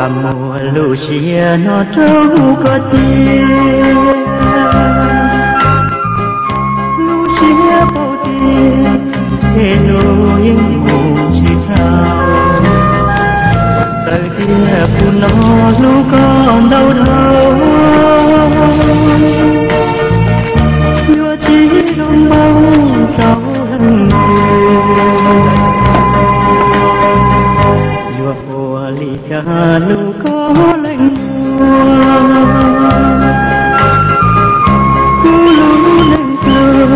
Muaj lub siab no rau koj tiag, lub siab paub tiag tej lus yeej hu tsis tau. Txawm tias kuv no hlub koj ntau dhau, yuav tsis zoo npaum rau leej muam. Yuav ua li cas hlub koj leej muam, kuv lub neej pluag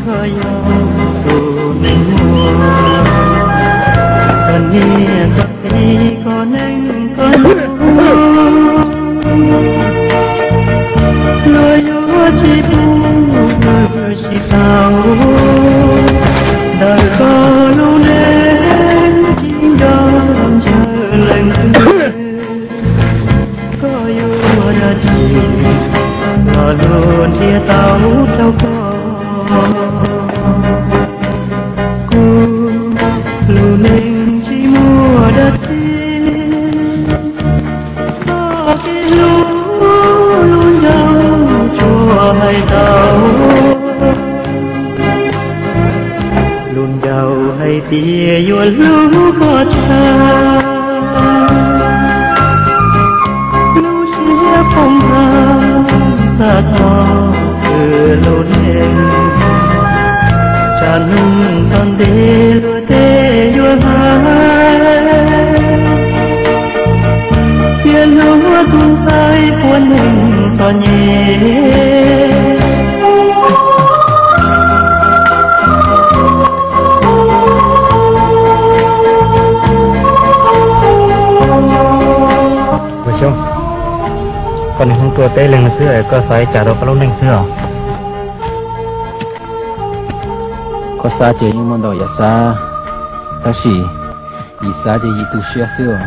koj yog tus neeg muaj. Koj niam koj txiv koj neej koj nyob, luag yuav tsis pub wb sib tau. Ntawm koj lub neej tsis nco ntshaw leej twg, koj yuav dab tsi kom luag nrhiav tau rau koj? Kuv lub neej tsis muaj dab tsi, txoj kev hlub lub ncaus tsuas hais tau, lub ncaus hais tias yuav hlub koj tshaj lub siab poob qab xa txog lub neej. Tsam hnub tom ntej luag tej yuav hais tias luag tus ntxhais puav leej txom nyem. Ua xyoob, koj niaj hnub tuaj teb leeg xwb, koj xav li cas rau koj lub neej xwb os? Koj xav ces yeej muaj ntau yam xav, tab sis yim xav ces yim tu siab xwb os.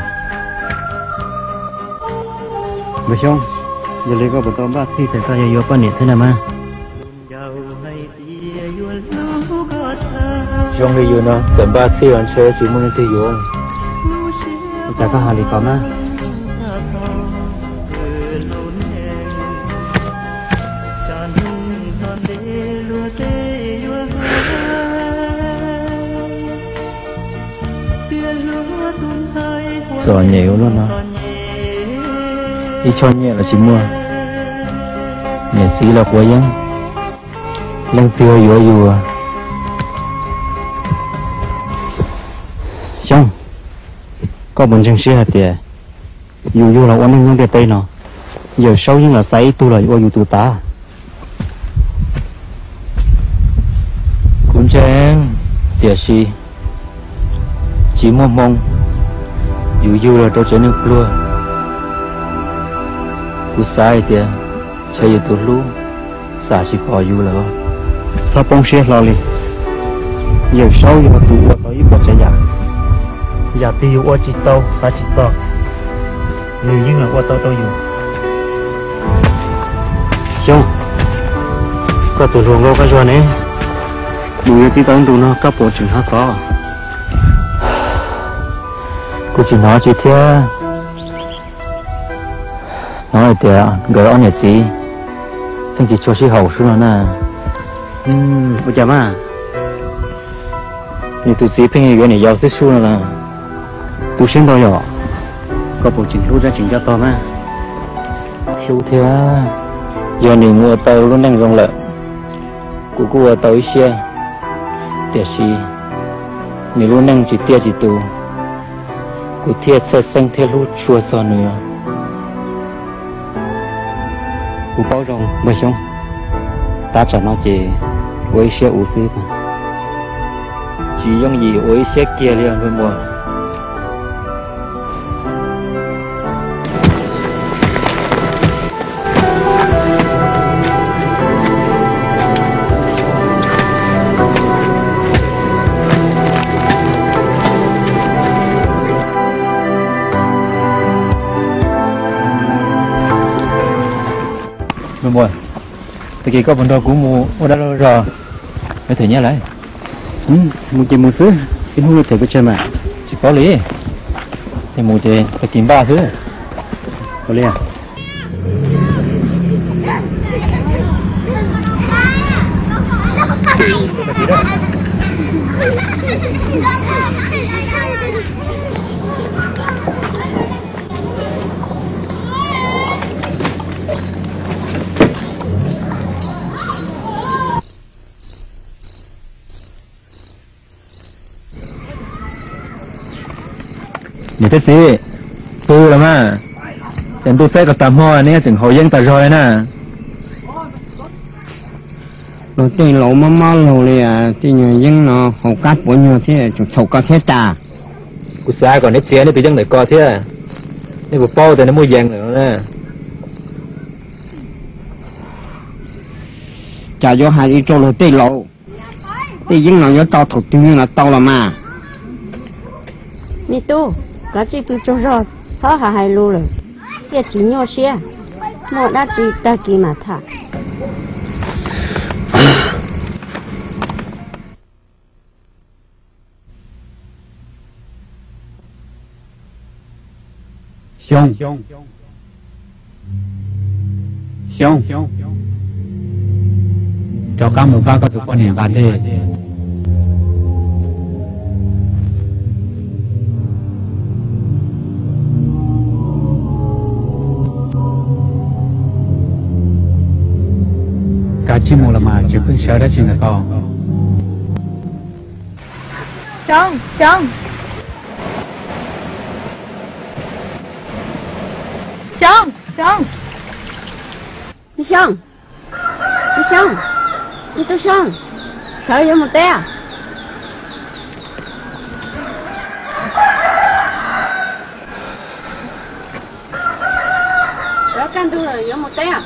Npawg Xyoob, yog li koj puas tau npaj txhij tias koj yuav yuav poj niam thiab na mas? Zoo li yus no txawm npaj txhij los ntshe tsis muaj leej twg yuav. Ua cas koj hais li ko na? Txom nyem ua luaj no, ib choj nyiaj los tsis muaj, niam txiv los quav yeeb, leej twg yuav yus? Xyoob, koj puas ntseeg siab hais tias yus yug los ua neej nyob ntiaj teb no, Yawm Saub yeej los xaiv ib tug los ua yus tus tav? Kuv ntseeg, tiam sis tsis muaj hmoo yus yug los rau tsev neeg pluag. Kuv xav hais tias ntshe yus tus hlub xam tsis pom yus lawm. Txhob poob siab hlo li, Yawm Saub yog tus ua tau ib puas tsav yam. Yam twg yus ua tsis tau xav tsis txog, nws yeej los ua tau rau yus. Xyoob, koj tus hluas nkauj koj zuag ne, nws yuav txib tau ib ntus no koj puas tseem hnov xov? Kuv tsis hnov tsis thiab. Hnov hais tias nkawd ob niam txiv pheej tsis tshua sib haum sub no na. Ua cas mas? Nws tus txiv pheej yuav niam yau xwb sub no na. Tu siab ntau yom, koj puas tseem hlub thiab tseem nco txog mas? Hlub thiab, yog nws mus ua tau lub neej zoo lawm, kuv kuj ua tau ib siab, tiam sis nws lub neej tsis tiaj tsis tus, kuv thiaj txhawj xeeb thiab hlub tshua txog nws. Kuv paub zoo npawg Xyoob, tab tsam no ces ua ib siab uv xwb, tsis yooj yim ua ib siab kiag li os npawg Muas. Npawg Muas, tag kis koj puas nrog kuv mus ua dab laug zog, yuav them nyiaj lawm? Mus ces mus xwb, ib hnub yuav them pes tsawg mas? Tsis paub li. Mus ces tag kis npaj xwb. Niam thiab txiv, pw los mas, ces ntuj teb tag hmo neb tseem haus yeeb tas zog li na. Luag tej laus mob mob laug li, tej nyuag yeeb no haus kab puav nyuag thiab tseem txhaum koj thiab cas? Kuv xav kom neb txiav neb tus yeeb ntawm ko thiab, neb puas paub tias neb muaj yees lawm no na? Cas yuav hais li rau luag tej laus, tej yeeb no yuav tau thaum twg no tau los mas. Me tub, koj tsij pw tsaug zog, txhob hais hais lus lawm, thiaj tsis nyuaj siab, muaj dab tsi tag kis mam tham. Xyoo, Xyoo, rov qab mus pab koj tus poj niam nqa dej. Kav tsij mus los mas, tsis pheej sawv dab tsi ntawm ko. Xyoo, Xyoo, Xyoo, Xyoo, Xyoo, Xyoo, Xyoo, sawv yuav mus teb. Sawv kaj ntug lawm yuav mus teb.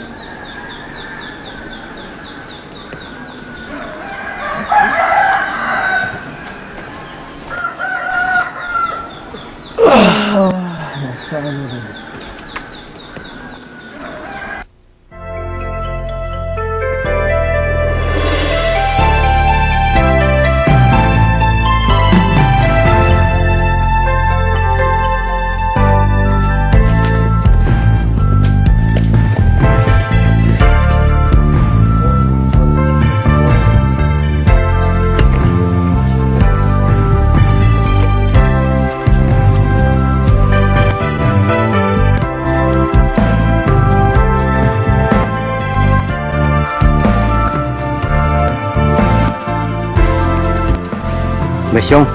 Npawg Xyoo,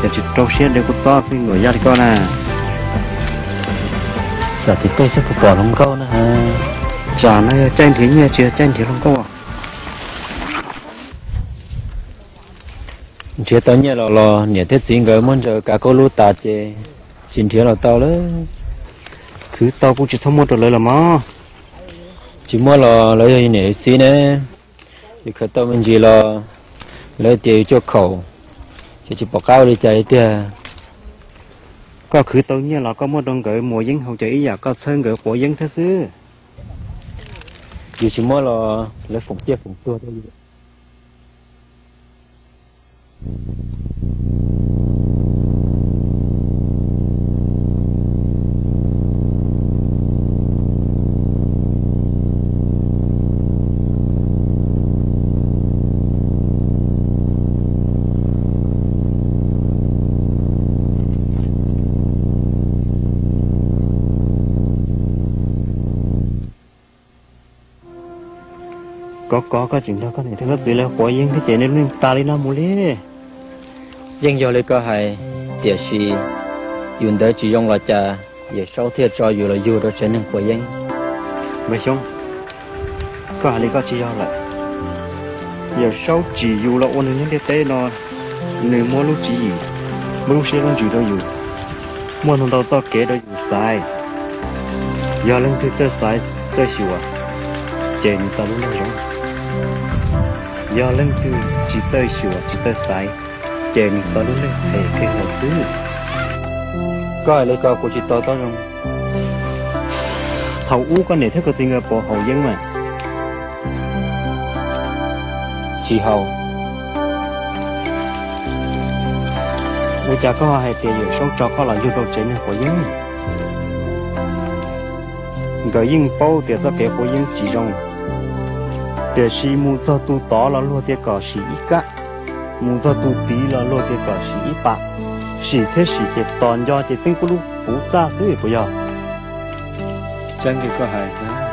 yog tsis rau siab de kuv txob pheej luam yaj li koj na. Xam tim tej saib puas pom hluas nkauj na. Tsam no yog caij nrhiav nyiaj tsis yog caij nrhiav hluas nkauj. Nrhiav tau nyiaj los los niam thiab txiv nkawd muab ntsaws kav khaub lub tas ces tsis nrhiav los tau lawm. Khwv tau kuj tsis txhob muab rau lawv los mog. Tsis muab los lawv yog yus niam yus txiv ne, yus khaws tau me ntsis los lawv tias yus cuaj khaum, ces tsis pom qab ua li cas li tiag. Koj khwv tau nyiaj los koj muab rau nkawd muas yeeb haus ces ib yam koj txhawb nkawd quav yeeb thiab xwb. Yus tsis muab los lawv foom ciaj foom tuag rau yus. Kov kov koj tseem nrog koj niam thiab koj txiv lawv quav yeeb thiab ces nej lub neej tas li no mus li. Yeej yog li koj hais, tiam sis yus ntawd tsis zoo los cas, Yawm Saub thiaj tso yus los yug rau tsev neeg quav yeeb. Npawg Xyoob, koj hais li koj tsis yog lawm. Yawm Saub tsim yus los ua nws nyob ntiaj teb no, nws muab lub tswv yim, muab lub siab lub ntsws rau yus, muaj ntau ntau txoj kev rau yus xaiv. Yog leej twg txawj xaiv txawj xyuas, ces nws tau lub neej zoo. Yog leej twg tsis txawj xyuas tsis txawj xaiv, ces nws tau lub neej phem qhia hlo xwb. Koj hais li ko kuv tsis to taub zoo. Thaum ub koj niam thiab koj txiv nkawd puas haus yeeb mas? Tsis haus. Ua cas koj hais tias Yawm Saub tso koj los yug rau tsev neeg quav yeeb? Nkawd yeej paub tias txoj kev quav yeeb tsis zoo, tiam sis mus txog tus tod los luag tias kom sim ib kab, mus txog tus tid los luag tias kom sim ib pas. Sim thiab sim ces tos nco ces teeb kuj lub puv txaj xwb puas yog? Tseeb li koj hais.